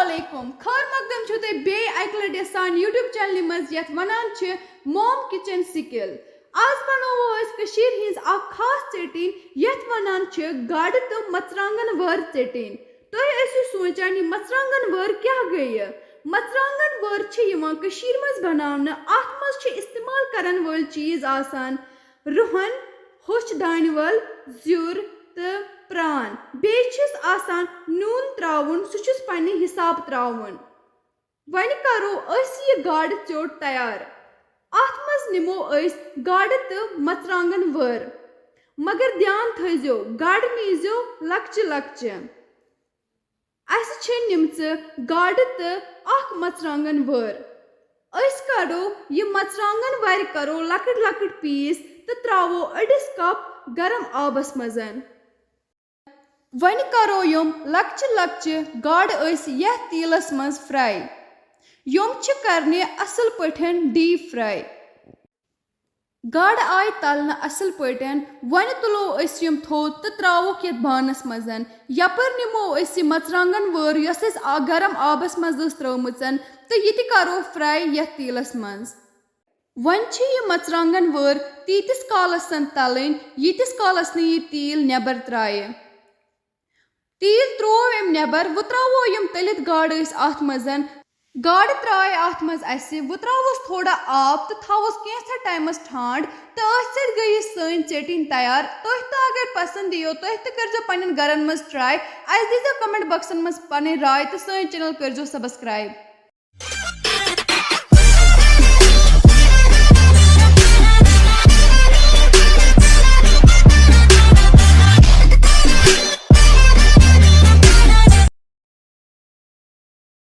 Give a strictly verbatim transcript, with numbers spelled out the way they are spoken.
علیکم، خٲر مقدم چھُو تۄہہِ بیٚیہِ اَکہِ لَٹہِ سانہِ YouTube چینلہِ منٛز یَتھ وَنان چھِ Mom Kitchen Skill۔ آز بَناوو أسۍ کٔشیٖرِ ہِنٛز اَکھ خاص ژیٚٹِنۍ یَتھ وَنان چھِ گاڈٕ تہٕ مَرژٕوانٛگَن وٲر ژیٚٹِنۍ۔ تُہۍ ٲسِو سونٛچان یہِ مَرژٕوانٛگَن وٲر کیٛاہ گٔیہِ؟ مَرژٕوانٛگَن وٲر چھِ یِوان کٔشیٖرِ منٛز بَناونہٕ۔ اَتھ منٛز چھِ اِستعمال کَرَن وٲلۍ چیٖز آسان رُہَن، ہوٚچھ دانہِ وَل، زیُر تہٕ پرٛان۔ بیٚیہِ چھِس آسان نوٗن ترٛاوُن، سُہ چھُس پنٛنہِ حِساب ترٛاوُن۔ وۄنۍ کَرو أسۍ یہِ گاڈٕ ژیوٚٹ تیار۔ اَتھ منٛز نِمو أسۍ گاڈٕ تہٕ مَرژٕوانٛگَن وٲر۔ مگر دھیان تھٲیزیو، گاڈٕ نیٖزیو لۄکچہِ لۄکچہِ۔ اَسہِ چھِ نِمژٕ گاڈٕ تہٕ اَکھ مَرژٕوانٛگَن وٲر۔ أسۍ کَڑو یہِ مَرژٕوانٛگَن وَرِ کَرو لۄکٕٹۍ لۄکٕٹۍ پیٖس تہٕ ترٛاوو أڑِس کپ گرم آبَس منٛز۔ وۄنۍ کَرو یِم لۄکچہِ لۄکچہِ گاڈٕ أسۍ یَتھ تیٖلَس منٛز fry۔ یِم چھِ کَرنہِ اَصٕل پٲٹھۍ deep fry۔ گاڈٕ آیہِ تَلنہٕ اَصٕل پٲٹھۍ۔ وۄنۍ تُلو أسۍ یِم تھوٚد تہٕ ترٛاووکھ یَتھ بانَس منٛز۔ یَپٲرۍ نِمو أسۍ یہِ مَرژٕوانٛگَن وٲر، یۄس اَسہِ آ-، گرم آبَس منٛز ٲس ترٛٲومٕژ، تہٕ یہِ تہِ کَرو fry یَتھ تیٖلَس منٛز۔ وۄنۍ چھِ یہِ مَرژٕوانٛگَن وٲر تیٖتِس کالَس تَلٕنۍ، ییٖتِس کالَس نہٕ یہِ تیٖل نٮ۪بَر ترٛایہِ۔ تیٖل ترٛوو أمۍ نٮ۪بَر، وۄنۍ ترٛاوو یِم تٔلِتھ گاڈٕ أسۍ اَتھ منٛز۔ گاڈٕ ترٛایہِ اَتھ منٛز اَسہِ، وۄنۍ ترٛاووس تھوڑا آب تہٕ تھاووس کینٛژھا ٹایمَس ٹھانٛڈ، تہٕ أتھۍ سۭتۍ گٔے یہِ سٲنۍ ژیٚٹِنۍ تیار۔ تُہۍ تہٕ اگر پَسنٛد یِیو، تُہۍ تہِ کٔرۍزیو پنٛنٮ۪ن گَرَن منٛز try۔ اَسہِ دیٖزیو comment boxَن منٛز پَنٕنۍ راے تہٕ سٲنۍ channel کٔرۍزیو subscribe۔